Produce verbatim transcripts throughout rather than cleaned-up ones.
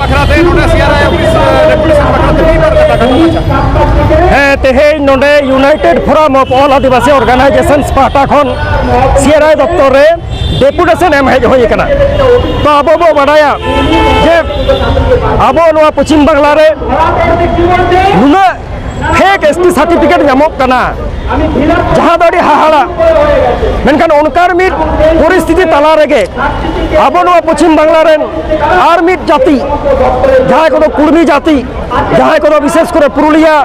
ᱵᱟᱠᱷᱨᱟ ᱛᱮ ᱱᱚᱰᱮ ᱥᱤ ᱟᱨ ᱟᱭ ᱚᱯᱷᱤᱥ, ᱮ, ᱰᱮᱯᱩᱴᱮᱥᱚᱱ ᱵᱟᱠᱷᱨᱟ ᱛᱮ ᱢᱤᱫ ᱵᱟᱨ ᱠᱟᱛᱷᱟ ᱠᱟᱹᱴᱤᱡ ᱢᱟᱪᱷᱟ᱾ ᱦᱮᱸ, ᱛᱮᱦᱮᱧ ᱱᱚᱰᱮ United Forum of All Adivasi Organizations ᱯᱟᱦᱴᱟ ᱠᱷᱚᱱ ᱥᱤ ᱟᱨ ᱟᱭ ᱫᱚᱯᱛᱚᱨ ᱨᱮ ᱰᱮᱯᱩᱴᱮᱥᱚᱱ ᱮᱢ ᱦᱮᱡ ᱦᱩᱭ ᱟᱠᱟᱱᱟ᱾ ᱛᱚ, ᱟᱵᱚ ᱵᱚ ᱵᱟᱰᱟᱭᱟ ᱡᱮ ᱟᱵᱚ ᱱᱚᱣᱟ ᱯᱚᱪᱷᱤᱢ ᱵᱟᱝᱞᱟ ᱨᱮ ᱱᱩᱱᱟᱹᱜ ᱯᱷᱮᱠ ᱮᱥ ᱴᱤ ᱥᱟᱨᱴᱤᱯᱷᱤᱠᱮᱴ ᱧᱟᱢᱚᱜ ᱠᱟᱱᱟ, ᱡᱟᱦᱟᱸ ᱫᱚ ᱟᱹᱰᱤ ᱦᱟᱦᱟᱲᱟ᱾ ᱢᱮᱱᱠᱷᱟᱱ ᱚᱱᱠᱟᱱ ᱢᱤᱫ ᱯᱚᱨᱤᱥᱛᱷᱤᱛᱤ ᱛᱟᱞᱟ ᱨᱮᱜᱮ ᱟᱵᱚ ᱱᱚᱣᱟ ᱯᱚᱪᱷᱤᱢ ᱵᱟᱝᱞᱟ ᱨᱮᱱ ᱟᱨ ᱢᱤᱫ ᱡᱟᱹᱛᱤ, ᱡᱟᱦᱟᱸᱭ ᱠᱚᱫᱚ ᱠᱩᱲᱢᱤ ᱡᱟᱹᱛᱤ, ᱡᱟᱦᱟᱸᱭ ᱠᱚᱫᱚ ᱵᱤᱥᱮᱥ ᱠᱚᱨᱮ ᱯᱩᱨᱩᱞᱤᱭᱟ,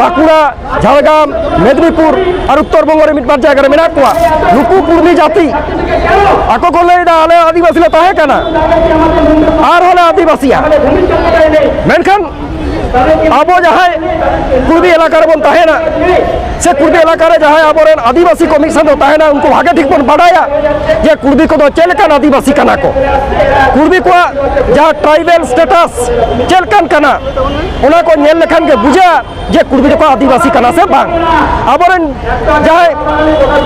ᱵᱟᱸᱠᱩᱲᱟ, ᱡᱷᱟᱲᱜᱨᱟᱢ, ᱢᱮᱫᱽᱱᱤᱯᱩᱨ ᱟᱨ ᱩᱛᱛᱚᱨ ᱵᱚᱝᱜᱚ ᱨᱮ ᱢᱤᱫ ᱵᱟᱨ ᱡᱟᱭᱜᱟ ᱨᱮ ᱢᱮᱱᱟᱜ ᱠᱚᱣᱟ, ᱱᱩᱠᱩ ᱠᱩᱲᱢᱤ ᱡᱟᱹᱛᱤ ᱟᱠᱚ ᱠᱚ ᱞᱟᱹᱭᱫᱟ, "ᱟᱞᱮ ᱟᱹᱫᱤᱵᱟᱹᱥᱤ ᱞᱮ ᱛᱟᱦᱮᱸ ᱠᱟᱱᱟ, ᱟᱨᱦᱚᱸ ᱞᱮ ᱟᱹᱫᱤᱵᱟᱹᱥᱤᱭᱟ᱾" ᱢᱮᱱᱠᱷᱟᱱ ᱟᱵᱚ ᱡᱟᱦᱟᱸᱭ ᱠᱩᱲᱢᱤ ᱮᱞᱟᱠᱟ ᱨᱮᱵᱚᱱ ᱛᱟᱦᱮᱱᱟ, ᱥᱮ ᱠᱩᱲᱢᱤ ᱮᱞᱟᱠᱟ ᱨᱮ ᱡᱟᱦᱟᱸᱭ ᱟᱵᱚᱨᱮᱱ ᱟᱹᱫᱤᱵᱟᱹᱥᱤ ᱠᱚ ᱢᱤᱫ ᱥᱟᱶ ᱛᱮ ᱛᱟᱦᱮᱱᱟ, ᱩᱱᱠᱩ ᱵᱷᱟᱜᱮ ᱴᱷᱤᱠ ᱵᱚᱱ ᱵᱟᱰᱟᱭᱟ ᱡᱮ ᱠᱩᱲᱢᱤ ᱠᱚᱫᱚ ᱪᱮᱫ ᱞᱮᱠᱟᱱ ᱟᱹᱫᱤᱵᱟᱹᱥᱤ ᱠᱟᱱᱟ ᱠᱚ᱾ ᱠᱩᱲᱢᱤ ᱠᱚᱣᱟᱜ ᱡᱟᱦᱟᱸ ᱴᱨᱟᱭᱵᱮᱞ ᱥᱴᱮᱴᱟᱥ ᱪᱮᱫ ᱞᱮᱠᱟᱱ ᱠᱟᱱᱟ, ᱚᱱᱟ ᱠᱚ ᱧᱮᱞ ᱞᱮᱠᱷᱟᱱ ᱜᱮ ᱵᱩᱡᱷᱟᱹᱜᱼᱟ ᱡᱮ ᱠᱩᱲᱢᱤ ᱫᱚᱠᱚ ᱟᱹᱫᱤᱵᱟᱹᱥᱤ ᱠᱟᱱᱟ ᱥᱮ ᱵᱟᱝ᱾ ᱟᱵᱚᱨᱮᱱ ᱡᱟᱦᱟᱸᱭ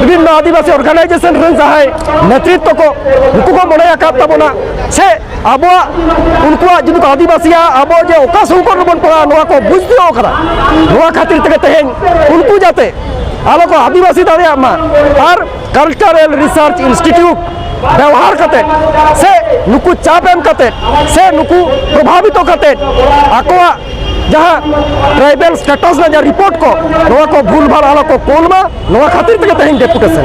ᱵᱤᱵᱷᱤᱱᱱᱚ ᱟᱹᱫᱤᱵᱟᱹᱥᱤ ᱚᱨᱜᱟᱱᱟᱭᱡᱮᱥᱚᱱ ᱨᱮᱱ ᱡᱟᱦᱟᱸᱭ ᱱᱮᱛᱨᱤᱛᱛᱚ ᱠᱚ, ᱩᱱᱠᱩ ᱠᱚ ᱢᱚᱱᱮ ᱟᱠᱟᱫ ᱛᱟᱵᱚᱱᱟ ᱥᱮ ᱟᱵᱚᱣᱟᱜ, ᱩᱱᱠᱩᱣᱟᱜ ᱡᱩᱫᱤ ᱠᱚ ᱟᱹᱫᱤᱵᱟᱹᱥᱤᱭᱟ, ᱟᱵᱚ ᱡᱮ ᱚᱠᱟ ᱥᱚᱝᱠᱚᱴ ᱨᱮᱵᱚᱱ ᱯᱟᱲᱟᱜᱼᱟ, ᱱᱚᱣᱟ ᱠᱚ ᱵᱩᱡᱽ ᱛᱤᱭᱳᱜ ᱠᱟᱫᱟ᱾ ᱱᱚᱣᱟ ᱠᱷᱟᱹᱛᱤᱨ ᱛᱮᱜᱮ ᱛᱮᱦᱮᱧ ᱩᱱᱠᱩ ᱡᱟᱛᱮ ᱟᱞᱚ ᱠᱚ ᱟᱹᱫᱤᱵᱟᱹᱥᱤ ᱫᱟᱲᱮᱭᱟᱜ ᱢᱟ, ᱟᱨ ᱠᱟᱞᱪᱟᱨᱟᱞ ᱨᱤᱥᱟᱨᱪ ᱤᱱᱥᱴᱤᱴᱤᱭᱩᱴ ᱵᱮᱣᱦᱟᱨ ᱠᱟᱛᱮ ᱥᱮ ᱱᱩᱠᱩ ᱪᱟᱯ ᱮᱢ ᱠᱟᱛᱮ ᱥᱮ ᱱᱩᱠᱩ ᱯᱨᱚᱵᱷᱟᱵᱤᱛᱚ ᱠᱟᱛᱮ ᱟᱠᱚᱣᱟᱜ ᱡᱟᱦᱟᱸ ᱴᱨᱟᱭᱵᱟᱞ ᱥᱴᱮᱴᱟᱥ ᱨᱮᱱᱟᱜ ᱡᱟᱦᱟᱸ ᱨᱤᱯᱳᱨᱴ ᱠᱚ, ᱱᱚᱣᱟ ᱠᱚ ᱵᱷᱩᱞ ᱵᱷᱟᱞ ᱟᱞᱚ ᱠᱚ ᱠᱳᱞ ᱢᱟ, ᱱᱚᱣᱟ ᱠᱷᱟᱹᱛᱤᱨ ᱛᱮᱜᱮ ᱛᱮᱦᱮᱧ ᱰᱮᱯᱩᱴᱮᱥᱚᱱ᱾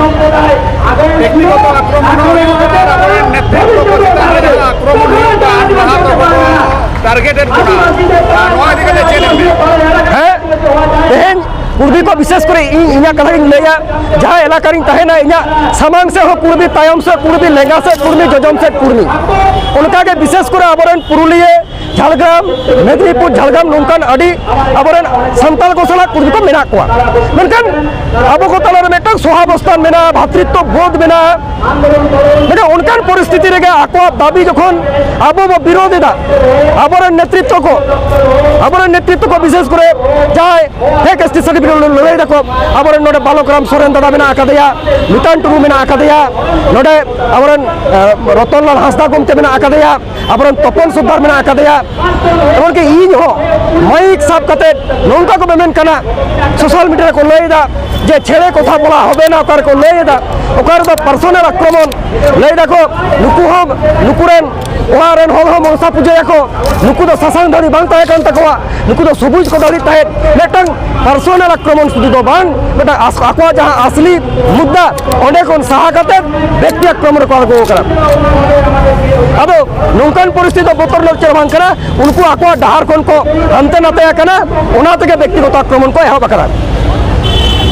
ᱵᱮᱠᱛᱤᱜᱚᱛᱚ ᱟᱠᱨᱚᱢᱚᱱ ᱦᱚᱸ ᱦᱩᱭᱩᱜ ᱠᱟᱱᱟ, ᱟᱵᱚᱨᱮᱱ ᱱᱮᱛᱨᱤᱛᱵᱚ ᱠᱚ ᱪᱮᱛᱟᱱ ᱨᱮ ᱡᱟᱦᱟᱸ ᱟᱠᱨᱚᱢᱚᱱ ᱦᱩᱭᱩᱜ ᱠᱟᱱ, ᱱᱚᱣᱟ ᱫᱚ ᱴᱟᱨᱜᱮᱴᱮᱰ ᱠᱟᱱᱟ᱾ ᱟᱨ ᱱᱚᱣᱟ ᱤᱫᱤ ᱠᱟᱛᱮ ᱪᱮᱫ ᱮᱢ ᱞᱟᱹᱭᱟ? ᱦᱮᱸ, ᱛᱮᱦᱮᱧ ᱠᱩᱲᱢᱤ ᱠᱚ, ᱵᱤᱥᱮᱥ ᱠᱚᱨᱮ ᱤᱧ ᱤᱧᱟᱹᱜ ᱠᱟᱛᱷᱟ ᱜᱤᱧ ᱞᱟᱹᱭᱟ, ᱡᱟᱦᱟᱸ ᱮᱞᱟᱠᱟ ᱨᱤᱧ ᱛᱟᱦᱮᱱᱟ, ᱤᱧᱟᱹᱜ ᱥᱟᱢᱟᱝ ᱥᱮᱫ ᱦᱚᱸ ᱠᱩᱲᱢᱤ, ᱛᱟᱭᱚᱢ ᱥᱮᱫ ᱠᱩᱲᱢᱤ, ᱞᱮᱸᱜᱟ ᱥᱮᱫ ᱠᱩᱲᱢᱤ, ᱡᱚᱡᱚᱢ ᱥᱮᱫ ᱠᱩᱲᱢᱤ, ᱚᱱᱠᱟᱜᱮ ᱵᱤᱥᱮᱥ ᱠᱚᱨᱮ ᱟᱵᱚᱨᱮᱱ ᱯᱩᱨᱩᱞᱤᱭᱟᱹ, ᱡᱷᱟᱲᱜᱨᱟᱢ, ᱢᱮᱫᱽᱱᱤᱯᱩᱨ, ᱡᱷᱟᱲᱜᱨᱟᱢ, ᱱᱚᱝᱠᱟᱱ ᱟᱹᱰᱤ ᱟᱵᱚᱨᱮᱱ ᱥᱟᱱᱛᱟᱲ ᱠᱚ ᱥᱟᱞᱟᱜ ᱠᱩᱲᱢᱤ ᱠᱚ ᱢᱮᱱᱟᱜ ᱠᱚᱣᱟ᱾ ᱢᱮᱱᱠᱷᱟᱱ ᱟᱵᱚ ᱠᱚ ᱛᱟᱞᱟᱨᱮ ᱢᱤᱫᱴᱟᱝ ᱥᱚᱦᱟᱵᱚᱥᱛᱷᱟᱱ ᱢᱮᱱᱟᱜᱼᱟ, ᱵᱷᱟᱛᱨᱤᱛᱛᱚ ᱵᱳᱫᱷ ᱢᱮᱱᱟᱜᱼᱟ, ᱢᱮᱱᱠᱷᱟᱱ ᱚᱱᱠᱟᱱ ᱯᱚᱨᱤᱥᱛᱷᱤᱛᱤ ᱨᱮᱜᱮ ᱟᱠᱚᱣᱟᱜ ᱫᱟᱹᱵᱤ ᱡᱚᱠᱷᱚᱱ ᱟᱵᱚ ᱵᱚ ᱵᱤᱨᱳᱫᱷ ᱮᱫᱟ, ᱟᱵᱚᱨᱮᱱ ᱱᱮᱛᱨᱤᱛᱛᱚ ᱠᱚ, ᱟᱵᱚᱨᱮᱱ ᱱᱮᱛᱨᱤᱛᱛᱚ ᱠᱚ ᱵᱤᱥᱮᱥ ᱠᱚᱨᱮ ᱡᱟᱦᱟᱸᱭ ᱯᱷᱮᱠ ᱮᱥ ᱴᱤ ᱥᱟᱨᱴᱤᱯᱷᱤᱠᱮᱴ ᱞᱟᱹᱲᱦᱟᱹᱭ ᱫᱟᱠᱚ, ᱟᱵᱚᱨᱮᱱ ᱱᱚᱰᱮ ᱵᱟᱞᱚᱠ ᱨᱟᱢ ᱥᱚᱨᱮᱱ ᱫᱟᱫᱟ ᱢᱮᱱᱟᱜ ᱟᱠᱟᱫᱮᱭᱟ, ᱢᱤᱛᱟᱱ ᱴᱩᱰᱩ ᱢᱮᱱᱟᱜ ᱟᱠᱟᱫᱮᱭᱟ, ᱱᱚᱰᱮ ᱟᱵᱚᱨᱮᱱ, ᱮ, ᱨᱚᱛᱚᱱ ᱞᱟᱞ ᱦᱟᱸᱥᱫᱟ ᱜᱚᱢᱠᱮ ᱢᱮᱱᱟᱜ ᱟᱠᱟᱫᱮᱭᱟ, ᱟᱵᱚᱨᱮᱱ ᱛᱚᱯᱚᱱ ᱥᱚᱨᱫᱟᱨ ᱢᱮᱱᱟᱜ ᱟᱠᱟᱫᱮᱭᱟ, ᱮᱢᱚᱱᱠᱤ ᱤᱧ ᱦᱚᱸ ᱢᱟᱭᱤᱠ ᱥᱟᱵ ᱠᱟᱛᱮ ᱱᱚᱝᱠᱟ ᱠᱚ ᱢᱮᱢᱮᱱ ᱠᱟᱱᱟ, ᱥᱳᱥᱟᱞ ᱢᱤᱰᱤᱭᱟ ᱨᱮᱠᱚ ᱞᱟᱹᱭ ᱮᱫᱟ ᱡᱮ ᱪᱷᱮᱲᱮ ᱠᱚᱛᱷᱟ ᱵᱚᱞᱟ ᱦᱚᱵᱮ ᱱᱟ, ᱚᱠᱟ ᱨᱮᱠᱚ ᱞᱟᱹᱭ ᱮᱫᱟ, ᱚᱠᱟ ᱨᱮᱫᱚ ᱯᱟᱨᱥᱚᱱᱟᱞ ᱟᱠᱨᱚᱢᱚᱱ ᱞᱟᱹᱭ ᱫᱟᱠᱚ᱾ ᱱᱩᱠᱩ ᱦᱚᱸ, ᱱᱩᱠᱩ ᱨᱮᱱ ᱚᱲᱟᱜ ᱨᱮᱱ ᱦᱚᱲ ᱦᱚᱸ ᱢᱚᱱᱥᱟ ᱯᱩᱡᱟᱹᱭᱟᱠᱚ᱾ ᱱᱩᱠᱩ ᱫᱚ ᱥᱟᱥᱟᱝ ᱫᱟᱲᱤ ᱵᱟᱝ ᱛᱟᱦᱮᱸ ᱠᱟᱱ ᱛᱟᱠᱚᱣᱟ, ᱱᱩᱠᱩ ᱫᱚ ᱥᱚᱵᱩᱡ ᱠᱚ ᱫᱟᱲᱤ ᱛᱟᱦᱮᱸᱫ᱾ ᱢᱤᱫᱴᱟᱝ ᱯᱟᱨᱥᱚᱱᱟᱞ ᱟᱠᱨᱚᱢᱚᱱ ᱥᱩᱫᱷᱩ ᱫᱚ ᱵᱟᱝ, ᱢᱤᱫᱴᱟᱝ ᱟᱥ-, ᱟᱠᱚᱣᱟᱜ ᱡᱟᱦᱟᱸ ᱟᱥᱞᱤ ᱢᱩᱫᱽᱫᱟ, ᱚᱸᱰᱮ ᱠᱷᱚᱱ ᱥᱟᱦᱟ ᱠᱟᱛᱮ ᱵᱮᱠᱛᱤ ᱟᱠᱨᱚᱢᱚᱱ ᱨᱮᱠᱚ ᱟᱬᱜᱚ ᱟᱠᱟᱱᱟ᱾ ᱟᱫᱚ ᱱᱚᱝᱠᱟᱱ ᱯᱚᱨᱤᱥᱛᱷᱤᱛᱤ ᱫᱚ ᱵᱚᱛᱚᱨ ᱨᱮᱱᱟᱜ ᱪᱮᱫ ᱦᱚᱸ ᱵᱟᱝ ᱠᱟᱱᱟ᱾ ᱩᱱᱠᱩ ᱟᱠᱚᱣᱟᱜ ᱰᱟᱦᱟᱨ ᱠᱷᱚᱱ ᱠᱚ ᱦᱟᱱᱛᱮ ᱱᱟᱛᱮ ᱟᱠᱟᱱᱟ, ᱚᱱᱟ ᱛᱮᱜᱮ ᱵᱮᱠᱛᱤᱜᱚᱛᱚ ᱟᱠᱨᱚᱢᱚᱱ ᱠᱚ ᱮᱦᱚᱵ ᱟᱠᱟᱫᱟ᱾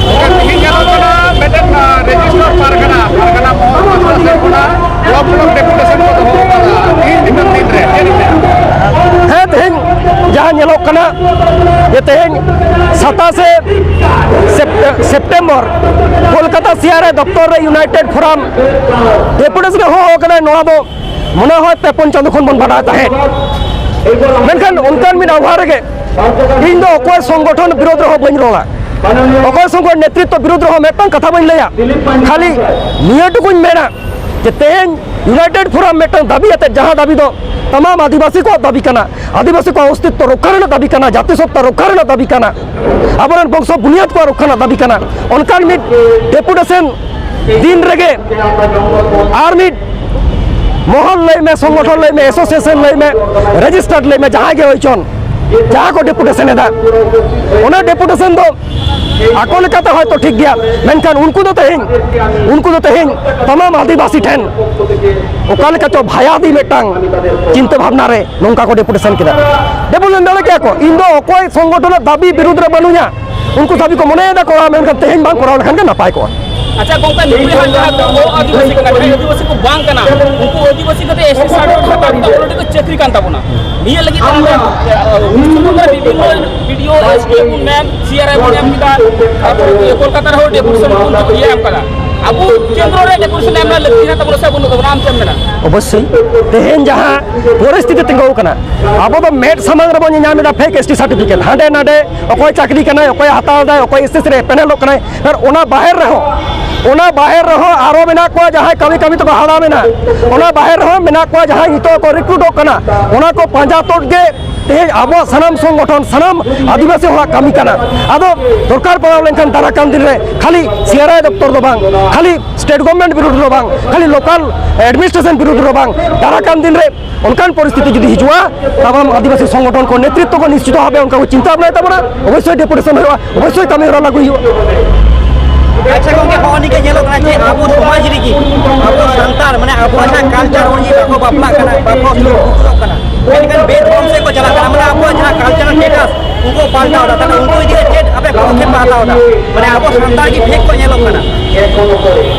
ᱛᱮᱦᱮᱧ ᱧᱮᱞᱚᱜ ᱠᱟᱱᱟ ᱢᱤᱫᱴᱮᱱ, ᱟᱸ, ᱨᱮᱡᱤᱥᱴᱟᱨ ᱯᱟᱨᱜᱟᱱᱟ, ᱯᱟᱨᱜᱟᱱᱟ ᱢᱚᱦᱚᱞ ᱯᱟᱥᱱᱟ ᱥᱮᱫ ᱠᱷᱚᱱᱟᱜ ᱵᱞᱚᱠ ᱵᱞᱚᱠ ᱰᱮᱯᱩᱴᱮᱥᱚᱱ ᱠᱚ ᱫᱚᱦᱚ ᱟᱠᱟᱫᱟ᱾ ᱛᱮᱦᱮᱧ ᱛᱤᱱᱟᱹᱜ ᱫᱤᱱ ᱨᱮ ᱪᱮᱫ ᱞᱮᱠᱟ? ᱦᱮᱸ, ᱛᱮᱦᱮᱧ ᱡᱟᱦᱟᱸ ᱧᱮᱞᱚᱜ ᱠᱟᱱᱟ ᱡᱮ ᱛᱮᱦᱮᱧ ᱥᱟᱛᱟᱥᱮ ᱥᱮᱯᱴᱮ-, ᱥᱮᱯᱴᱮᱢᱵᱚᱨ ᱠᱳᱞᱠᱟᱛᱟ ᱥᱤ ᱟᱨ ᱮ ᱫᱚᱯᱛᱚᱨ ᱨᱮ ᱤᱭᱩᱱᱟᱭᱴᱮᱰ ᱯᱷᱳᱨᱟᱢ ᱰᱮᱯᱩᱴᱮᱥᱚᱱ ᱮ ᱦᱚᱦᱚ ᱟᱠᱟᱫᱟ᱾ ᱱᱚᱣᱟ ᱫᱚ ᱢᱚᱱᱮ ᱦᱚᱭ ᱯᱮ ᱯᱩᱱ ᱪᱟᱸᱫᱳ ᱠᱷᱚᱱ ᱵᱚᱱ ᱵᱟᱰᱟᱭ ᱛᱟᱦᱮᱸᱫ, ᱢᱮᱱᱠᱷᱟᱱ ᱚᱱᱠᱟᱱ ᱢᱤᱫ ᱟᱵᱷᱟ ᱨᱮᱜᱮ ᱤᱧ ᱫᱚ ᱚᱠᱚᱭ ᱥᱚᱝᱜᱚᱴᱷᱚᱱ ᱵᱤᱨᱳᱫᱷ ᱨᱮᱦᱚᱸ ᱵᱟᱹᱧ ᱨᱚᱲᱟ, ᱚᱠᱚᱭ ᱥᱚᱝᱜᱚᱴᱷᱚᱱ ᱱᱮᱛᱨᱤᱛᱵ ᱵᱤᱨᱳᱫᱷ ᱨᱮᱦᱚᱸ ᱢᱤᱫᱴᱟᱝ ᱠᱟᱛᱷᱟ ᱵᱟᱹᱧ ᱞᱟᱹᱭᱟ᱾ ᱠᱷᱟᱹᱞᱤ ᱱᱤᱭᱟᱹ ᱴᱩᱠᱩᱧ ᱢᱮᱱᱟ ᱡᱮ ᱛᱮᱦᱮᱧ ᱤᱭᱩᱱᱟᱭᱴᱮᱰ ᱯᱷᱳᱨᱟᱢ ᱢᱤᱫᱴᱟᱝ ᱫᱟᱹᱵᱤ ᱟᱛᱮ, ᱡᱟᱦᱟᱸ ᱫᱟᱹᱵᱤ ᱫᱚ ᱛᱟᱢᱟᱢ ᱟᱹᱫᱤᱵᱟᱹᱥᱤ ᱠᱚᱣᱟᱜ ᱫᱟᱹᱵᱤ ᱠᱟᱱᱟ, ᱟᱹᱫᱤᱵᱟᱹᱥᱤ ᱠᱚᱣᱟᱜ ᱚᱥᱛᱤᱛᱛᱚ ᱨᱚᱠᱠᱷᱟ ᱨᱮᱱᱟᱜ ᱫᱟᱹᱵᱤ ᱠᱟᱱᱟ, ᱡᱟᱹᱛᱤ ᱥᱚᱛᱛᱟ ᱨᱚᱠᱠᱷᱟ ᱨᱮᱱᱟᱜ ᱫᱟᱹᱵᱤ ᱠᱟᱱᱟ, ᱟᱵᱚᱨᱮᱱ ᱵᱚᱝᱥᱚ ᱵᱩᱱᱤᱭᱟᱹᱫ ᱠᱚᱣᱟᱜ ᱨᱚᱠᱠᱷᱟ ᱨᱮᱱᱟᱜ ᱫᱟᱹᱵᱤ ᱠᱟᱱᱟ, ᱚᱱᱠᱟᱱ ᱢᱤᱫ ᱰᱮᱯᱩᱴᱮᱥᱚᱱ ᱫᱤᱱ ᱨᱮᱜᱮ ᱟᱨ ᱢᱤᱫ ᱢᱚᱦᱚᱞ ᱞᱟᱹᱭ ᱢᱮ, ᱥᱚᱝᱜᱚᱴᱷᱚᱱ ᱞᱟᱹᱭ ᱢᱮ, ᱮᱥᱳᱥᱤᱭᱮᱥᱚᱱ ᱞᱟᱹᱭ ᱢᱮ, ᱨᱮᱡᱤᱥᱴᱟᱨᱰ ᱞᱟᱹᱭ ᱢᱮ, ᱡᱟᱦᱟᱸᱭ ᱜᱮ ᱦᱩᱭ ᱪᱚᱱ, ᱡᱟᱦᱟᱸ ᱠᱚ ᱰᱮᱯᱩᱴᱮᱥᱚᱱ ᱮᱫᱟ, ᱚᱱᱟ ᱰᱮᱯᱩᱴᱮᱥᱚᱱ ᱫᱚ ᱟᱠᱚ ᱞᱮᱠᱟᱛᱮ ᱦᱚᱭᱛᱚ ᱴᱷᱤᱠ ᱜᱮᱭᱟ, ᱢᱮᱱᱠᱷᱟᱱ ᱩᱱᱠᱩ ᱫᱚ ᱛᱮᱦᱮᱧ, ᱩᱱᱠᱩ ᱫᱚ ᱛᱮᱦᱮᱧ ᱛᱟᱢᱟᱢ ᱟᱹᱫᱤᱵᱟᱹᱥᱤ ᱴᱷᱮᱱ ᱚᱠᱟ ᱞᱮᱠᱟ ᱪᱚ ᱵᱷᱟᱭᱟᱫᱤ ᱢᱤᱫᱴᱟᱝ ᱪᱤᱱᱛᱟᱹ ᱵᱷᱟᱵᱽᱱᱟ ᱨᱮ ᱱᱚᱝᱠᱟ ᱠᱚ ᱰᱮᱯᱩᱴᱮᱥᱚᱱ ᱠᱮᱫᱟ᱾ ᱰᱮᱯᱩᱴᱮᱥᱚᱱ ᱫᱟᱲᱮ ᱠᱮᱭᱟ ᱠᱚ, ᱤᱧ ᱫᱚ ᱚᱠᱚᱭ ᱥᱚᱝᱜᱚᱴᱷᱚᱱᱟᱜ ᱫᱟᱹᱵᱤ ᱵᱤᱨᱩᱫᱽ ᱨᱮ ᱵᱟᱹᱱᱩᱧᱟ, ᱩᱱᱠᱩ ᱫᱟᱹᱵᱤ ᱠᱚ ᱢᱚᱱᱮᱭᱮᱫᱟ ᱠᱚᱨᱟᱣ, ᱢᱮᱱᱠᱷᱟᱱ ᱛᱮᱦᱮᱧ ᱵᱟᱝ ᱠᱚᱨᱟᱣ ᱞᱮᱠᱷᱟᱱ ᱜᱮ ᱱᱟᱯᱟᱭ ᱠᱚᱜᱼᱟ᱾ ᱟᱪᱪᱷᱟ ᱜᱚᱝᱠᱮ, ᱱᱩᱠᱩ ᱡᱟᱦᱟᱸ ᱠᱚ ᱟᱹᱫᱤᱵᱟᱹᱥᱤ ᱠᱟᱱᱟ, ᱡᱟᱦᱟᱸᱭ ᱟᱹᱫᱤᱵᱟᱹᱥᱤ ᱠᱚ ᱵᱟᱝ ᱠᱟᱱᱟ, ᱩᱱᱠᱩ ᱟᱹᱫᱤᱵᱟᱹᱥᱤ ᱠᱟᱛᱮ ᱮᱥ ᱴᱤ ᱥᱟᱨᱴᱤᱯᱷᱤᱠᱮᱴ ᱦᱟᱛᱟᱣ ᱠᱟᱛᱮ already ᱠᱚ ᱪᱟᱹᱠᱨᱤ ᱠᱟᱱ ᱛᱟᱵᱚᱱᱟ᱾ ᱱᱤᱭᱟᱹ ᱞᱟᱹᱜᱤᱫ ᱛᱮ ᱟᱞᱮ, ᱟᱹ, ᱯᱚᱥᱪᱤᱢ ᱵᱚᱝᱜᱚ ᱨᱮ ᱵᱤᱵᱷᱤᱱᱱᱚ ᱵᱤ ᱰᱤ ᱳ, ᱮᱥ ᱰᱤ ᱳ ᱵᱚᱱ ᱢᱮᱱ, ᱥᱤ ᱟᱨ ᱟᱭ ᱵᱚᱱ ᱮᱢ ᱠᱮᱫᱟ, ᱛᱟᱨᱯᱚᱨᱮ ᱠᱳᱞᱠᱟᱛᱟ ᱨᱮᱦᱚᱸ ᱰᱮᱯᱩᱴᱮᱥᱚᱱ ᱵᱚᱱ ᱤᱭᱟᱹ ᱮᱢ ᱠᱟᱫᱟ᱾ ᱟᱵᱚ ᱠᱮᱱᱫᱨᱚ ᱨᱮ ᱰᱮᱯᱩᱴᱮᱥᱚᱱ ᱮᱢ ᱨᱮᱱᱟᱜ ᱞᱟᱹᱠᱛᱤ ᱢᱮᱱᱟᱜ ᱛᱟᱵᱚᱱᱟ ᱥᱮ ᱵᱟᱹᱱᱩᱜ ᱛᱟᱵᱚᱱᱟ? ᱟᱢ ᱪᱮᱫ ᱮᱢ ᱢᱮᱱᱟ? ᱚᱵᱚᱥᱥᱳᱭ, ᱛᱮᱦᱮᱧ ᱡᱟᱦᱟᱸ ᱯᱚᱨᱤᱥᱛᱷᱤᱛᱤ ᱛᱤᱸᱜᱩ ᱟᱠᱟᱱᱟ, ᱟᱵᱚ ᱫᱚ ᱢᱮᱫ ᱥᱟᱢᱟᱝ ᱨᱮᱵᱚᱱ ᱧᱮᱧᱟᱢ ᱮᱫᱟ ᱯᱷᱮᱠ ᱮᱥ ᱴᱤ ᱥᱟᱨᱴᱤᱯᱷᱤᱠᱮᱴ, ᱦᱟᱸᱰᱮ ᱱᱟᱰᱮ ᱚᱠᱚᱭ ᱪᱟᱹᱠᱨᱤ ᱠᱟᱱᱟᱭ, ᱚᱠᱚᱭ ᱦᱟᱛᱟᱣ ᱮᱫᱟᱭ, ᱚᱠᱚᱭ ᱮᱥ ᱮᱥ ᱥᱤ ᱨᱮ ᱯᱮᱱᱮᱞᱚᱜ ᱠᱟᱱᱟᱭ, ᱟᱨ ᱚᱱᱟ ᱵᱟᱦᱮᱨ ᱨᱮᱦᱚᱸ ᱚᱱᱟ ᱵᱟᱦᱮᱨ ᱨᱮᱦᱚᱸ ᱟᱨᱚ ᱢᱮᱱᱟᱜ ᱠᱚᱣᱟ ᱡᱟᱦᱟᱸᱭ ᱠᱟᱹᱢᱤ ᱠᱟᱹᱢᱤ ᱛᱮᱠᱚ ᱦᱟᱲᱟᱢ ᱮᱱᱟ᱾ ᱚᱱᱟ ᱵᱟᱦᱮᱨ ᱨᱮᱦᱚᱸ ᱢᱮᱱᱟᱜ ᱠᱚᱣᱟ ᱡᱟᱦᱟᱸᱭ ᱱᱤᱛᱚᱜ ᱠᱚ ᱨᱤᱠᱨᱩᱴᱚᱜ ᱠᱟᱱᱟ᱾ ᱚᱱᱟ ᱠᱚ ᱯᱟᱸᱡᱟ ᱛᱩᱫ ᱜᱮ ᱛᱮᱦᱮᱧ ᱟᱵᱚᱣᱟᱜ ᱥᱟᱱᱟᱢ ᱥᱚᱝᱜᱚᱴᱷᱚᱱ, ᱥᱟᱱᱟᱢ ᱟᱹᱫᱤᱵᱟᱹᱥᱤ ᱦᱚᱲᱟᱜ ᱠᱟᱹᱢᱤ ᱠᱟᱱᱟ᱾ ᱟᱫᱚ ᱫᱚᱨᱠᱟᱨ ᱯᱟᱲᱟᱣ ᱞᱮᱱᱠᱷᱟᱱ ᱫᱟᱨᱟ ᱠᱟᱱ ᱫᱤᱱ ᱨᱮ ᱠᱷᱟᱹᱞᱤ ᱥᱤᱟᱨᱟᱭ ᱫᱚᱯᱛᱚᱨ ᱫᱚ ᱵᱟᱝ, ᱠᱷᱟᱹᱞᱤ ᱥᱴᱮᱴ ᱜᱚᱵᱷᱚᱨᱱᱢᱮᱱᱴ ᱵᱤᱨᱩᱫᱷ ᱨᱮ ᱵᱟᱝ, ᱠᱷᱟᱹᱞᱤ ᱞᱳᱠᱟᱞ ᱮᱰᱢᱤᱱᱤᱥᱴᱨᱮᱥᱚᱱ ᱵᱤᱨᱩᱫᱷ ᱨᱮ ᱵᱟᱝ, ᱫᱟᱨᱟ ᱠᱟᱱ ᱫᱤᱱ ᱨᱮ ᱚᱱᱠᱟᱱ ᱯᱚᱨᱤᱥᱛᱷᱤᱛᱤ ᱡᱩᱫᱤ ᱦᱤᱡᱩᱜᱼᱟ, ᱛᱟᱵᱚᱱ ᱟᱹᱫᱤᱵᱟᱹᱥᱤ ᱥᱚᱝᱜᱚᱴᱷᱚᱱ ᱠᱚ ᱱᱮᱛᱨᱤᱛᱵ ᱠᱚ ᱱᱤᱥᱪᱤᱛ ᱵᱷᱟᱵᱮ ᱚᱱᱠᱟ ᱠᱚ ᱪᱤᱱᱛᱟᱹ ᱵᱷᱟᱵᱽᱱᱟᱭ ᱛᱟᱵᱚᱱᱟ, ᱚᱵᱚᱥᱥᱳᱭ ᱰᱮᱯᱩᱴᱮᱥᱚᱱ ᱦᱩᱭᱩᱜᱼᱟ, ᱚᱵᱚᱥᱥᱳᱭ ᱠᱟᱹᱢᱤ ᱦᱚᱨᱟ ᱞᱟᱹᱜᱩᱭ ᱦᱩᱭᱩᱜᱼᱟ᱾ ᱟᱪᱪᱷᱟ ᱜᱚᱝᱠᱮ, ᱦᱚᱸᱜᱼᱚ ᱱᱤᱝᱠᱟᱹ ᱧᱮᱞᱚᱜ ᱠᱟᱱᱟ ᱡᱮ ᱟᱵᱚ ᱥᱚᱢᱟᱡᱽ ᱨᱮᱜᱮ ᱟᱵᱚ ᱥᱟᱱᱛᱟᱲ, ᱢᱟᱱᱮ, ᱟᱵᱚᱣᱟᱜ ᱡᱟᱦᱟᱸ ᱠᱟᱞᱪᱟᱨ ᱚᱱᱩᱡᱟᱭᱤ ᱵᱟᱠᱚ ᱵᱟᱯᱞᱟᱜ ᱠᱟᱱᱟ, ᱵᱟᱠᱚ ᱫᱩᱲᱩᱵ ᱠᱟᱱᱟ, ᱢᱮᱱᱠᱷᱟᱱ ᱵᱮᱫ ᱫᱷᱚᱨᱚᱢ ᱥᱮᱫ ᱠᱚ ᱪᱟᱞᱟᱜ ᱠᱟᱱᱟ, ᱢᱟᱱᱮ, ᱟᱵᱚᱣᱟᱜ ᱡᱟᱦᱟᱸ ᱠᱟᱞᱪᱟᱨ ᱥᱴᱮᱴᱟᱥ ᱩᱱᱠᱩ ᱯᱟᱞᱴᱟᱣ ᱮᱫᱟ, ᱛᱟᱦᱞᱮ ᱩᱱᱠᱩ ᱤᱫᱤ ᱠᱟᱛᱮ ᱪᱮᱫ ᱟᱯᱮ ᱯᱚᱫᱚᱠᱷᱮᱯ ᱯᱮ ᱦᱟᱛᱟᱣ ᱮᱫᱟ? ᱢᱟᱱᱮ, ᱟᱵᱚ ᱥᱟᱱᱛᱟᱲ ᱜᱮ ᱯᱷᱮᱠ ᱠᱚ ᱧᱮᱞᱚᱜ ᱠᱟᱱᱟ᱾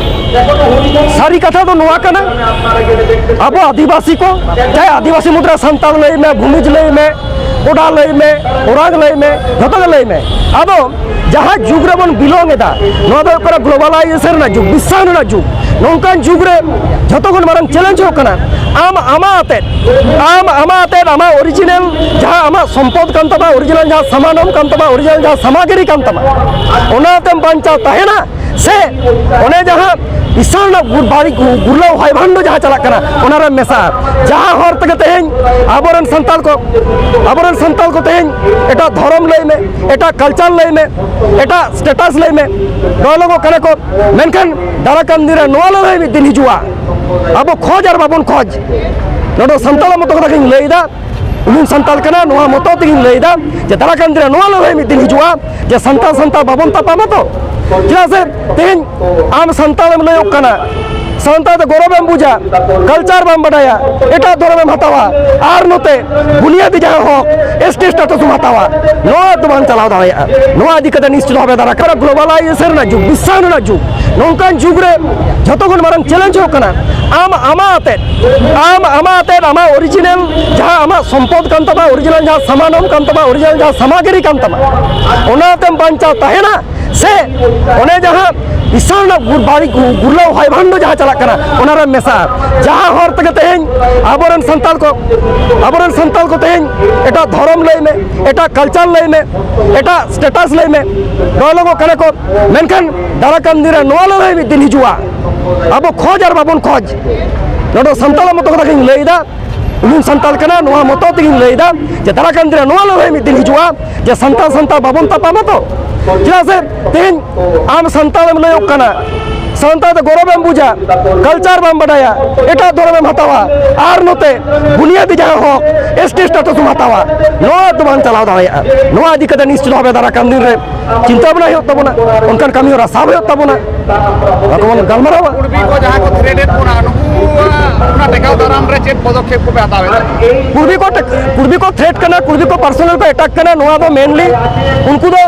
ᱥᱟᱹᱨᱤ ᱠᱟᱛᱷᱟ ᱫᱚ ᱱᱚᱣᱟ ᱠᱟᱱᱟ, ᱟᱵᱚ ᱟᱹᱫᱤᱵᱟᱹᱥᱤ ᱠᱚ, ᱪᱟᱦᱮ ᱟᱹᱫᱤᱵᱟᱹᱥᱤ ᱢᱩᱫᱽᱨᱮ ᱥᱟᱱᱛᱟᱲ ᱞᱟᱹᱭ ᱢᱮ, ᱵᱷᱩᱢᱤᱡᱽ ᱞᱟᱹᱭ ᱢᱮ, ᱠᱳᱰᱟ ᱞᱟᱹᱭ ᱢᱮ, ᱳᱨᱟᱝ ᱞᱟᱹᱭ ᱢᱮ, ᱡᱷᱚᱛᱚ ᱜᱮ ᱞᱟᱹᱭ ᱢᱮ, ᱟᱫᱚ ᱡᱟᱦᱟᱸ ᱡᱩᱜᱽ ᱨᱮᱵᱚᱱ ᱵᱤᱞᱚᱝ ᱮᱫᱟ, ᱱᱚᱣᱟ ᱫᱚ ᱦᱩᱭᱩᱜ ᱠᱟᱱᱟ ᱜᱞᱳᱵᱟᱞᱟᱭᱡᱮᱥᱚᱱ ᱨᱮᱱᱟᱜ ᱡᱩᱜᱽ, ᱵᱤᱥᱥᱟᱭᱚᱱ ᱨᱮᱱᱟᱜ ᱡᱩᱜᱽ᱾ ᱱᱚᱝᱠᱟᱱ ᱡᱩᱜᱽ ᱨᱮ ᱡᱷᱚᱛᱚ ᱠᱷᱚᱱ ᱢᱟᱨᱟᱝ ᱪᱮᱞᱮᱧᱡᱽ ᱦᱩᱭᱩᱜ ᱠᱟᱱᱟ, ᱟᱢ ᱟᱢᱟᱜ ᱟᱛᱮᱫ, ᱟᱢ ᱟᱢᱟᱜ ᱟᱛᱮᱫ ᱟᱢᱟᱜ ᱚᱨᱤᱡᱤᱱᱟᱞ ᱡᱟᱦᱟᱸ ᱟᱢᱟᱜ ᱥᱚᱢᱯᱚᱫ ᱠᱟᱱ ᱛᱟᱢᱟ, ᱚᱨᱤᱡᱤᱱᱟᱞ ᱡᱟᱦᱟᱸ ᱥᱟᱢᱟᱱᱚᱢ ᱠᱟᱱ ᱛᱟᱢᱟ, ᱚᱨᱤᱡᱤᱱᱟᱞ ᱡᱟᱦᱟᱸ ᱥᱟᱢᱟᱜᱨᱤ ᱠᱟᱱ ᱛᱟᱢᱟ, ᱚᱱᱟ ᱟᱛᱮᱢ ᱵᱟᱧᱪᱟᱣ ᱛᱟᱦᱮᱱᱟ, ᱥᱮ ᱚᱱᱮ ᱡᱟᱦᱟᱸ ᱵᱤᱥᱟᱞ ᱨᱮᱱᱟᱜ ᱜᱩᱨ-, ᱵᱟᱹᱲᱤᱡ ᱜᱩ-, ᱜᱩᱨᱞᱟᱹᱣ ᱦᱚᱭ ᱵᱷᱟᱱᱰᱚ ᱡᱟᱦᱟᱸ ᱪᱟᱞᱟᱜ ᱠᱟᱱᱟ, ᱚᱱᱟᱨᱮ ᱢᱮᱥᱟᱜᱼᱟ᱾ ᱡᱟᱦᱟᱸ ᱦᱚᱨ ᱛᱮᱜᱮ ᱛᱮᱦᱮᱧ ᱟᱵᱚᱨᱮᱱ ᱥᱟᱱᱛᱟᱲ ᱠᱚ, ᱟᱵᱚᱨᱮᱱ ᱥᱟᱱᱛᱟᱲ ᱠᱚ ᱛᱮᱦᱮᱧ ᱮᱴᱟᱜ ᱫᱷᱚᱨᱚᱢ ᱞᱟᱹᱭ ᱢᱮ, ᱮᱴᱟᱜ ᱠᱟᱞᱪᱟᱨ ᱞᱟᱹᱭ ᱢᱮ, ᱮᱴᱟᱜ ᱥᱴᱮᱴᱟᱥ ᱞᱟᱹᱭ ᱢᱮ, ᱰᱚᱭᱞᱚᱜᱚᱜ ᱠᱟᱱᱟ ᱠᱚ, ᱢᱮᱱᱠᱷᱟᱱ ᱫᱟᱨᱟ ᱠᱟᱱ ᱫᱤᱱ ᱨᱮ ᱱᱚᱣᱟ ᱞᱟᱹᱲᱦᱟᱹᱭ ᱢᱤᱫ ᱫᱤᱱ ᱦᱤᱡᱩᱜᱼᱟ᱾ ᱟᱵᱚ ᱠᱷᱚᱡᱽ ᱟᱨ ᱵᱟᱵᱚᱱ ᱠᱷᱚᱡᱽ, ᱱᱚᱰᱮ ᱥᱟᱱᱛᱟᱲᱟᱜ ᱢᱚᱛᱚ ᱠᱟᱛᱷᱟ ᱜᱤᱧ ᱞᱟᱹᱭᱫᱟ, ᱤᱧ ᱥᱟᱱᱛᱟᱲ ᱠᱟᱱᱟ, ᱱᱚᱣᱟ ᱢᱚᱛᱚ ᱛᱮᱜᱤᱧ ᱞᱟᱹᱭᱫᱟ ᱡᱮ ᱫᱟᱨᱟ ᱠᱟᱱ ᱫᱤᱱ ᱨᱮ ᱱᱚᱣᱟ ᱞᱟᱹᱲᱦᱟᱹᱭ ᱢᱤᱫ ᱫᱤᱱ ᱦᱤᱡᱩᱜᱼᱟ ᱡᱮ ᱥᱟᱱᱛᱟᱲ ᱥᱟᱱᱛᱟᱲ ᱵᱟᱵᱚᱱ ᱛᱟᱯᱟᱢᱟ ᱛᱚ᱾ ᱪᱮᱫᱟᱜ ᱥᱮ ᱛᱮᱦᱮᱧ ᱟᱢ ᱥᱟᱱᱛᱟᱲᱮᱢ ᱞᱟᱹᱭᱚᱜ ᱠᱟᱱᱟ, ᱥᱟᱱᱛᱟᱲ ᱛᱮ ᱜᱚᱨᱚᱵᱮᱢ ᱵᱩᱡᱟ, ᱠᱟᱞᱪᱟᱨ ᱵᱟᱢ ᱵᱟᱰᱟᱭᱟ, ᱮᱴᱟᱜ ᱫᱷᱚᱨᱚᱢᱮᱢ ᱦᱟᱛᱟᱣᱟ, ᱟᱨ ᱱᱚᱛᱮ ᱵᱩᱱᱤᱭᱟᱹᱫᱤ ᱡᱟᱦᱟᱸ ᱦᱚᱠ, ᱮᱥ ᱴᱤ ᱥᱴᱮᱴᱟᱥ ᱮᱢ ᱦᱟᱛᱟᱣᱟ, ᱱᱚᱣᱟ ᱫᱚ ᱵᱟᱝ ᱪᱟᱞᱟᱣ ᱫᱟᱲᱮᱭᱟᱜᱼᱟ᱾ ᱱᱚᱣᱟ ᱤᱫᱤ ᱠᱟᱛᱮ ᱱᱤᱥᱪᱤᱛ ᱵᱷᱟᱵᱮ ᱫᱟᱨᱟ ᱠᱟᱱᱟ ᱜᱞᱳᱵᱟᱞᱟᱭᱡᱮᱥᱚᱱ ᱨᱮᱱᱟᱜ ᱡᱩᱜᱽ, ᱵᱤᱥᱥᱟᱭᱚᱱ ᱨᱮᱱᱟᱜ ᱡᱩᱜᱽ, ᱱᱚᱝᱠᱟᱱ ᱡᱩᱜᱽ ᱨᱮ ᱡᱷᱚᱛᱚ ᱠᱷᱚᱱ ᱢᱟᱨᱟᱝ ᱪᱮᱞᱮᱧᱡᱽ ᱦᱩᱭᱩᱜ ᱠᱟᱱᱟ, ᱟᱢ ᱟᱢᱟᱜ ᱟᱛᱮᱫ, ᱟᱢ ᱟᱢᱟᱜ ᱟᱛᱮᱫ ᱟᱢᱟᱜ ᱚᱨᱤᱡᱤᱱᱟᱞ ᱡᱟᱦᱟᱸ ᱟᱢᱟᱜ ᱥᱚᱢᱯᱚᱫ ᱠᱟᱱ ᱛᱟᱢᱟ, ᱚᱨᱤᱡᱤᱱᱟᱞ ᱡᱟᱦᱟᱸ ᱥᱟᱢᱟᱱᱚᱢ ᱠᱟᱱ ᱛᱟᱢᱟ, ᱚᱨᱤᱡᱤᱱᱟᱞ ᱡᱟᱦᱟᱸ ᱥᱟᱢᱟᱜᱨᱤ ᱠᱟᱱ ᱛᱟᱢᱟ, ᱚᱱᱟ ᱟᱛᱮᱢ ᱵᱟᱧᱪᱟᱣ ᱛᱟᱦᱮᱱᱟ, ᱥᱮ ᱚᱱᱮ ᱡᱟᱦᱟᱸ ᱤᱥᱚᱨ ᱨᱮᱱᱟᱜ ᱜᱩᱨ-, ᱵᱟᱹᱲᱤᱡ ᱜᱩ-, ᱜᱩᱨᱞᱟᱹᱣ ᱦᱚᱭ ᱵᱷᱟᱱᱰᱚ ᱡᱟᱦᱟᱸ ᱪᱟᱞᱟᱜ ᱠᱟᱱᱟ, ᱚᱱᱟ ᱨᱮᱢ ᱢᱮᱥᱟᱜᱼᱟ᱾ ᱡᱟᱦᱟᱸ ᱦᱚᱨ ᱛᱮᱜᱮ ᱛᱮᱦᱮᱧ ᱟᱵᱚᱨᱮᱱ ᱥᱟᱱᱛᱟᱲ ᱠᱚ, ᱟᱵᱚᱨᱮᱱ ᱥᱟᱱᱛᱟᱲ ᱠᱚ ᱛᱮᱦᱮᱧ ᱮᱴᱟᱜ ᱫᱷᱚᱨᱚᱢ ᱞᱟᱹᱭ ᱢᱮ, ᱮᱴᱟᱜ culture ᱞᱟᱹᱭ ᱢᱮ, ᱮᱴᱟᱜ status ᱞᱟᱹᱭ ᱢᱮ, ᱰᱚᱞᱚᱜᱚᱜ ᱠᱟᱱᱟ ᱠᱚ᱾ ᱢᱮᱱᱠᱷᱟᱱ ᱫᱟᱨᱟ ᱠᱟᱱ ᱫᱤᱱ ᱨᱮ ᱱᱚᱣᱟ ᱞᱟᱹᱲᱦᱟᱹᱭ ᱢᱤᱫ ᱫᱤᱱ ᱦᱤᱡᱩᱜᱼᱟ᱾ ᱟᱵᱚ ᱠᱷᱚᱡᱽ ᱟᱨ ᱵᱟᱵᱚᱱ ᱠᱷᱚᱡᱽ, ᱱᱚᱰᱮ ᱥᱟᱱᱛᱟᱲ ᱢᱚᱛᱚ ᱠᱟᱛᱷᱟ ᱜᱤᱧ ᱞᱟᱹᱭ ᱮᱫᱟ, ᱤᱧ ᱥᱟᱱᱛᱟᱲ ᱠᱟᱱᱟ, ᱱᱚᱣᱟ ᱢᱚᱛᱚ ᱛᱮᱜᱤᱧ ᱞᱟᱹᱭ ᱮᱫᱟ ᱡᱮ ᱫᱟᱨᱟ ᱠᱟᱱ ᱫᱤᱱ ᱨᱮ ᱱᱚᱣᱟ ᱞᱟᱹᱲᱦᱟᱹᱭ ᱢᱤᱫ ᱫᱤᱱ ᱦᱤᱡᱩᱜᱼᱟ ᱡᱮ ᱥᱟᱱᱛᱟᱲ ᱥᱟᱱᱛᱟᱲ ᱵᱟᱵᱚᱱ ᱛᱟᱯᱟᱢᱟ ᱛᱚ᱾ ᱪᱮᱫᱟᱜ ᱥᱮ ᱛᱮᱦᱮᱧ ᱟᱢ ᱥᱟᱱᱛᱟᱲ ᱮᱢ ᱞᱟᱹᱭᱚᱜ ᱠᱟᱱᱟ, ᱥᱟᱱᱛᱟᱲ ᱛᱮ ᱜᱚᱨᱚᱵ ᱮᱢ ᱵᱩᱡᱟ, culture ᱵᱟᱢ ᱵᱟᱰᱟᱭᱟ, ᱮᱴᱟᱜ ᱫᱷᱚᱨᱚᱢ ᱮᱢ ᱦᱟᱛᱟᱣᱟ, ᱟᱨ ᱱᱚᱛᱮ ᱵᱩᱱᱤᱭᱟᱫᱤ ᱡᱟᱦᱟᱸ ᱦᱚᱠ, S T status ᱮᱢ ᱦᱟᱛᱟᱣᱟ, ᱱᱚᱣᱟ ᱫᱚ ᱵᱟᱝ ᱪᱟᱞᱟᱣ ᱫᱟᱲᱮᱭᱟᱜᱼᱟ᱾ ᱱᱚᱣᱟ ᱤᱫᱤ ᱠᱟᱛᱮ ᱱᱤᱥᱪᱤᱛ ᱵᱷᱟᱵᱮ ᱫᱟᱨᱟ ᱠᱟᱱ ᱫᱤᱱ ᱨᱮ ᱪᱤᱱᱛᱟᱹ ᱵᱷᱟᱵᱽᱱᱟ ᱦᱩᱭᱩᱜ ᱛᱟᱵᱚᱱᱟ, ᱚᱱᱠᱟᱱ ᱠᱟᱹᱢᱤ ᱦᱚᱨᱟ ᱥᱟᱵ ᱦᱩᱭᱩᱜ ᱛᱟᱵᱚᱱᱟ, ᱱᱚᱣᱟ ᱠᱚᱵᱚᱱ ᱜᱟᱞᱢᱟᱨᱟᱣᱟ᱾ ᱠᱩᱲᱵᱤ ᱠᱚ ᱡᱟᱦᱟᱸ ᱠᱚ threat ᱮᱫ ᱵᱚᱱᱟ, ᱱᱩᱠᱩᱣᱟᱜ ᱚᱱᱟ ᱴᱮᱠᱟᱣ ᱫᱟᱨᱟᱢ ᱨᱮ ᱪᱮᱫ ᱯᱚᱫᱚᱠᱷᱮᱯ ᱠᱚᱯᱮ ᱦᱟᱛᱟᱣ ᱮᱫᱟ? ᱠᱩᱲᱵᱤ ᱠᱚ ᱴᱮ-, ᱠᱩᱲᱵᱤ ᱠᱚ threat ᱠᱟᱱᱟ, ᱠᱩᱲᱵᱤ ᱠᱚ personal ᱠᱚ attack ᱠᱟᱱᱟ, ᱱᱚᱣᱟ ᱫᱚ mainly ᱩᱱᱠᱩ ᱫᱚ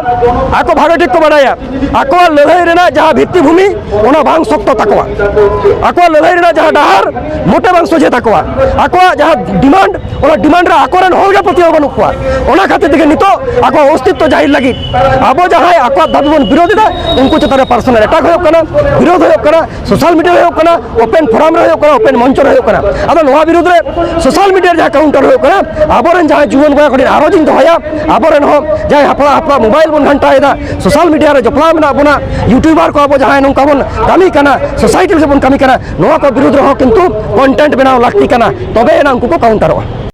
ᱟᱠᱚ ᱵᱷᱟᱜᱮ ᱴᱷᱤᱠ ᱠᱚ ᱵᱟᱰᱟᱭᱟ ᱟᱠᱚᱣᱟᱜ ᱞᱟᱹᱲᱦᱟᱹᱭ ᱨᱮᱱᱟᱜ ᱡᱟᱦᱟᱸ ᱵᱷᱤᱛᱛᱤᱵᱷᱩᱢᱤ, ᱚᱱᱟ ᱵᱟᱝ ᱥᱚᱠᱛᱚ ᱛᱟᱠᱚᱣᱟ, ᱟᱠᱚᱣᱟᱜ ᱞᱟᱹᱲᱦᱟᱹᱭ ᱨᱮᱱᱟᱜ ᱡᱟᱦᱟᱸ ᱰᱟᱦᱟᱨ ᱢᱚᱴᱮ ᱵᱟᱝ ᱥᱚᱡᱷᱮ ᱛᱟᱠᱚᱣᱟ, ᱟᱠᱚᱣᱟᱜ ᱡᱟᱦᱟᱸ demand, ᱚᱱᱟ demand ᱨᱮ ᱟᱠᱚᱨᱮᱱ ᱦᱚᱲ ᱜᱮ ᱯᱟᱹᱛᱭᱟᱹᱣ ᱵᱟᱹᱱᱩᱜ ᱠᱚᱣᱟ᱾ ᱚᱱᱟ ᱠᱷᱟᱹᱛᱤᱨ ᱛᱮᱜᱮ ᱱᱤᱛᱚᱜ ᱟᱠᱚᱣᱟᱜ ᱚᱥᱛᱤᱛᱛᱚ ᱡᱟᱹᱦᱤᱨ ᱞᱟᱹᱜᱤᱫ ᱟᱵᱚ ᱡᱟᱦᱟᱸᱭ ᱟᱠᱚᱣᱟᱜ ᱫᱟᱹᱵᱤ ᱵᱚᱱ ᱵᱤᱨᱳᱫ ᱮᱫᱟ, ᱩᱱᱠᱩ ᱪᱮᱛᱟᱱ ᱨᱮ personal attack ᱦᱩᱭᱩᱜ ᱠᱟᱱᱟ, ᱵᱤᱨᱳᱫ ᱦᱩᱭᱩᱜ ᱠᱟᱱᱟ, social media ᱨᱮ ᱦᱩᱭᱩᱜ ᱠᱟᱱᱟ, open forum ᱨᱮ ᱦᱩᱭᱩᱜ ᱠᱟᱱᱟ, open ᱢᱚᱧᱪᱚ ᱨᱮ ᱦᱩᱭᱩᱜ ᱠᱟᱱᱟ᱾ ᱟᱫᱚ ᱱᱚᱣᱟ ᱵᱤᱨᱩᱫᱽ ᱨᱮ social media ᱨᱮ ᱡᱟᱦᱟᱸ counter ᱦᱩᱭᱩᱜ ᱠᱟᱱᱟ, ᱟᱵᱚᱨᱮᱱ ᱡᱟᱦᱟᱸᱭ ᱡᱩᱣᱟᱹᱱ ᱵᱚᱭᱦᱟ ᱠᱚᱴᱷᱮᱱ ᱟᱨᱚ ᱡᱤᱧ ᱫᱚᱦᱚᱭᱟ, ᱟᱵᱚᱨᱮᱱ ᱦᱚᱸ ᱡᱟᱦᱟᱸᱭ ᱦᱟᱯᱲᱟᱜ ᱦᱟᱯᱲᱟᱜ mobile ᱵᱚᱱ ᱜᱷᱟᱱᱴᱟᱭᱮᱫᱟ, social media ᱨᱮ ᱡᱚᱯᱲᱟᱣ ᱢᱮᱱᱟᱜ ᱵᱚᱱᱟ, YouTuber ᱠᱚ ᱟᱵᱚ ᱡᱟᱦᱟᱸᱭ ᱱᱚᱝᱠᱟ ᱵᱚᱱ ᱠᱟᱹᱢᱤ ᱠᱟᱱᱟ, society ᱞᱟᱹᱜᱤᱫ ᱵᱚᱱ ᱠᱟᱹᱢᱤ ᱠᱟᱱᱟ, ᱱᱚᱣᱟ ᱠᱚ ᱵᱤᱨᱩᱫᱽ ᱨᱮᱦᱚᱸ ᱠᱤᱱᱛᱩ content ᱵᱮᱱᱟᱣ ᱞᱟᱹᱠᱛᱤ ᱠᱟᱱᱟ, ᱛᱚᱵᱮ ᱮᱱᱟ ᱩᱱᱠᱩ ᱠᱚ counterᱚᱜᱼᱟ᱾